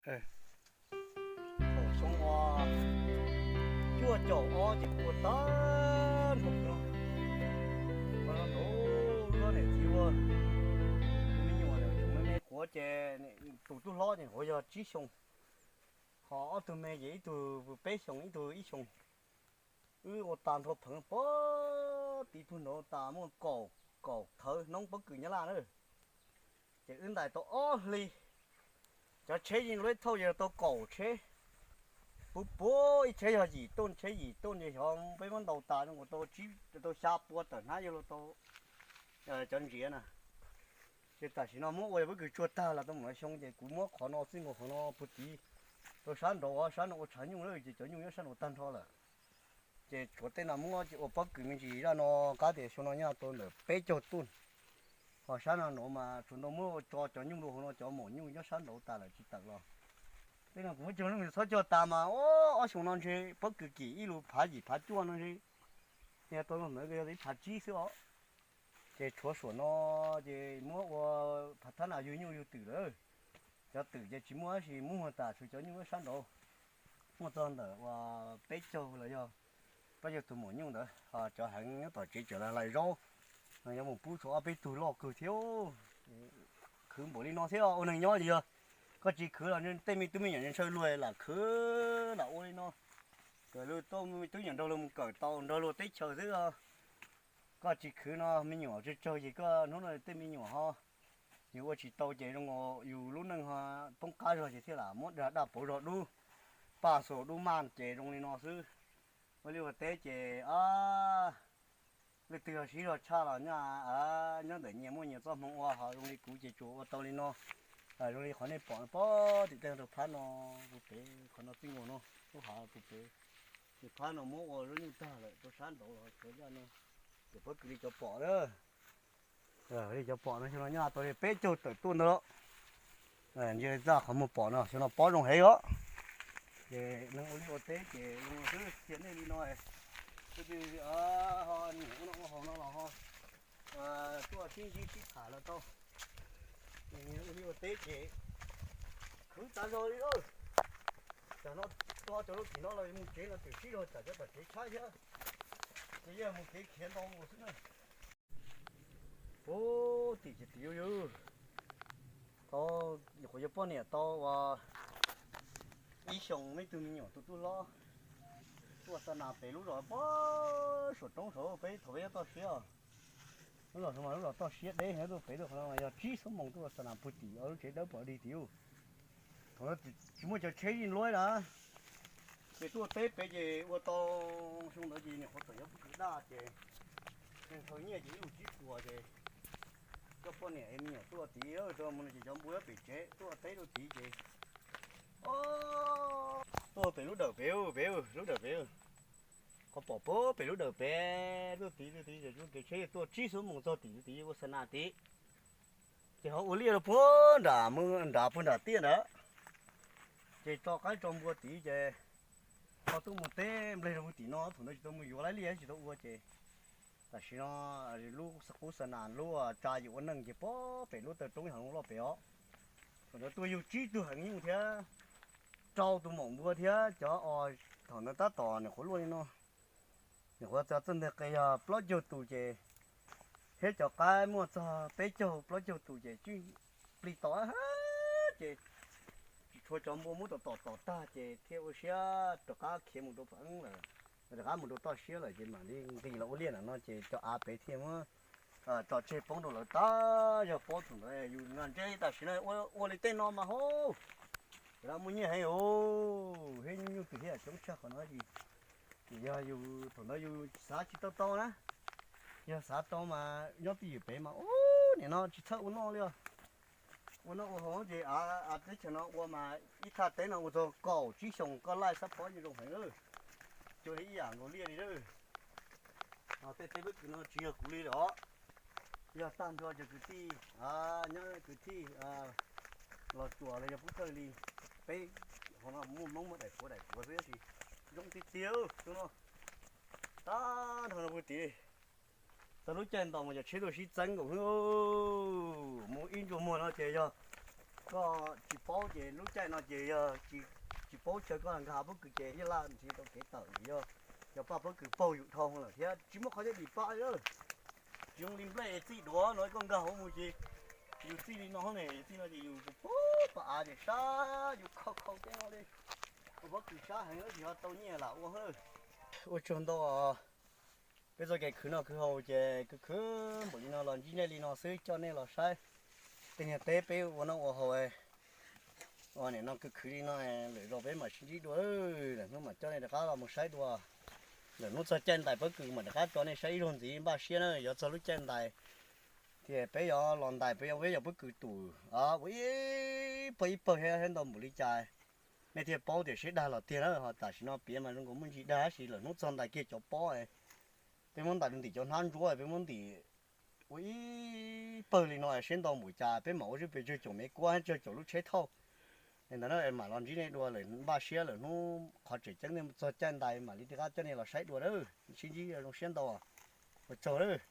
Thaum xyoo ua cuaj caum ob ces kuv ua tag nrho no, ua no nrov, niam txiv ua, me nyuam tseem me me quav ces tus tub hlob ces nyuam qhuav yog tsib xyoos, ho ob tug me ces ib tug peb xyoos ib tug ib xyoos. Wb ua tag nrho pheev pob tim pug nrad tas muaj kaum, kaum thawv hnub pob kws Nyab Laj na. Ces wb ntais tau ob hli, cov tsheb yeej luj thauj ces tau kaum tsheb, puv puv ib tsheb yog yim tuj, tsheb yim tuj ces xyov peb muab ntaus tas zoo tau tsib, tau xya pua tawm hnab yog luag tau cov ntsia na. Ces tam sim no muab ua pob kws tsuag tag los tau mus lawv xyoo ces kuv muab qhov no txij nkaus qhov no puag tid rau sab nraud, sab no ua tshav nyuj lawm ces cov nyuj nyob sab nraud tag nrho lawm. Ces tshuav tej no muab ces ua pob kws me ntsis zaj no, qab tias xyoo no nyob tau ntawm peb caug tuj. Ho sab no nraud mas tshuav ntau muab tso cov nyuj rau hauv no, cov maum nyuj nyob sab nraud tas lawm tsis tawm los. Tej no kuv muab cog txhob cog tas mas ob xyoos no ntshe pob kws kim ib lus phav yim phav cuaj no ntshe, yog tau ntawd yog ib phav tsib xwb os. Ces tshuav suam no ces muab ua phav thab nas yug nyuj yug twm lawm. Cov twm ces tsis muaj tab sis muaj tas tshuav cov nyuj sab nraud. Muaj txog ntawm uas peb caug los yog peb caug tus maum nyuj ntawd, cov heev nyob tom tsev tseem hlais zaub, nws yuav mus pub tshuav ob peb tug loj kawg thiab. Khwv npaum li no thiab ua neeg nyob ces yog koj tsis khwv los tej me tub me nyuam ntshaw luag lam khwv lam ua li no, kom luag tuaj me tub me nyuam nrog luag mus kawm tau nrog luag teb chaws xwb. Koj tsis khwv no me nyuam tsawg tsawg ces koj hnub no tej me nyuam ho yus ua tsis tau ces zoo yus lub neej ho poob qab zog ces thiaj lam muab daj daj pauv zog dub, paj xus dub maj ces zoo li no xwb. Ua liaj ua teb ces leej twg yog siv zog tshaj los nyob, nyob ntawm nyias muaj nyias txoj hmoo ua, ho zoo li kuv ces tsuas ua tau li no. Zoo li qhov nej pom pob tim tej rau phab no puag pem, qhov no txij nkaus no lub hav puag pem, ces phab no muab ua zaub nyuj tag lawm rau sab nraud los tshuav zaj no, ces pob kws li cov pom na. Li cov pom no xyoo no nyob tau li peb caug tawm tuaj ntawd. Ntsia li txaj qhov muag pom no xyoo no pob zoo heev os. Ces neeg ua liaj ua teb ces zoo xwb, qhia nej li no, tus twg ho nyiam ua noj ua haus no los ho tuaj sib ntsib sib tham los tau. Ua liaj ua teb ces khwv tas zog li lawm. Tam no tso cov lub tim no los mus tsev no twb sib zog tsam cov tom tsev tshaib thiab, ces yeej mus kev khiav ntau mus xwb na. Puag tim ces tim yus yus tau, nyuam qhuav yog poj niam tau ua ib xyoos, me tug me nyuam tus tub hlob tuaj xa nas pem lub zos puag saum roob saud peb thaum peb nyob toj siab os. Lub zos saud mas lub zos toj siab deb heev, tuaj pem tuaj qhov no mas yog tsib xuab moos tuaj xa nas puag tim lub tsev dawb pom dig tim yus. Thaum no tsis muaj cov tsheb yeej luaj na, ces tuaj teb pem ces ua tau xyoo ntawd ces nyuam qhuav txawm yuav pob kws daj ces neeg tau nyiaj ces ib lub tsib puas ces coj poj niam me nyuam tuaj tid, tuaj mus no ces cov npua nyob pem tsev tuaj teb rau tid ces tuaj pem lub dawm pem, pem lub dawm pem. Qhov pom puag pem lub dawm pem tuaj tid, tuaj tid ces kev tsheb tuaj tsib xuab moos txog tim tid ua xa nas tid. Ces ho ua liaj rau puag nram, nram puag nram tiaj ntawd, ces tso qaib tso npua tid ces ho tuaj mus teb nplej rau puag tim no, thaum ntawd tsis tau mus yuav lawv liaj tsis tau ua ces tam sim no lub qub xa nas lub tsa yus ua neej ces puag pem lub taw roob heev loj pem os. Thaum ntawd tuaj yug tsib tug heev nyuj thiab rau tus maum npua thiab cov os, thaum ntawd tab tom nyuam qhuav luaj li no, nyuam qhuav txog txoj ntawg qe yog plaub caug tus ces, thiab cov qaib muaj txog peb caug plaub caug tus ces tswj plig to ces tsis tshua, cov npua muab tom tom tom tag ces thiaj ua siab rov qab khiav mus rau pem lawm, rov qab mus rau toj siab lawm ces mam li nqis los ua liaj ntawm no ces cov av pem thiaj muab tso tseg poob rau lawv tag. Yog pob thaum ntawd yus ntsej tam sim no ua li tej no mas hauv, muaj nyiaj heev os, thiab nyuj twm thiab coob tshaj qhov no. Ces yog yus thaum ntawd yus xav tsis tau tau na, yog xav tau mas nyob twj ywm pem mas ub nim no tsis txhawj ua noj li os. Ua noj ua haus ces av teb chaws no ua mas ib thaj teb no ua txog kaum tsib xyoos koj laij xab phob yeej zoo heev lawm, cuag li ib yam nkaus liaj li lawm. Tej teb pob kws no tsis yog kuv li los, yog tag nrho cov kwv tij nyob, kwv tij Los Tsuas los yog Pub Thawj li, peb hauv no muaj Hmoob muaj daim puav daim puav xwb tab sis zoo tiag tiag xyoo no. Tag nrho no puag tid, txog lub caij nto mas cov tsheb tuaj sib txeeb nkaus xwb. Mus ib ntsug muag no ces yog Koj tsis paub ces lub caij no ces yog tsis paub chaw koj nkag pob kws ces yeej laj nrhiav tau kev tawm, yog cov paj pob kws paug yus dhau lawm thiab tsis muaj qhov coj dim paj li. Tsis zoo li nplej txij duav no koj nkag hauv mus ces yus txij li no ne, yus txij no ces yus pag av ces sab yus khau khau teb no li. Ua pob kws sab heev tsis ho tau nyiaj lam ua. Ua tsaug ntau. Peb txoj kev khwv noj khwv haus ces khwv khwv npaum li no los ntsib nej li no xwb coj nej los saib tej niag teb peb ua noj ua haus. Ua nim no khwv khwv li no lwm zaus peb mam sib ntsib dua, lwm hnub mam coj nej rov qab los mus saib dua. Lwm hnub txog caij ntais pob kws mam rov qab tso nej saib ib zaug ntxiv, npaj siab na, yuav txog lub caij ntais ces peb yuav los ntais, peb yuav, peb yuav pob kws tus ua ib pawg ib pawg thiab ntau npaum li cas nej thiaj paub tias siab dag los tiag na. Ho tam sim no piav mas zoo nkaus muaj ntsis dag tab sis lwm hnub txog ntais kiag cov pob, peb muab ntais rau ntim cov hnab ntsuab, peb muab ntim ua ib pawg li no siab ntau npaum cas peb mam ua zeb pes tsawg caum mev kuab tsawg caum lub tsheb thauj. Ntawd na mam los ntsib nej dua lawm, npaj siab lwm hnub qhov tseem ceeb txog caij ntais mam li rov qab coj nej los saib dua na. Sib ntsib zoo siab ntau, ua tsaug.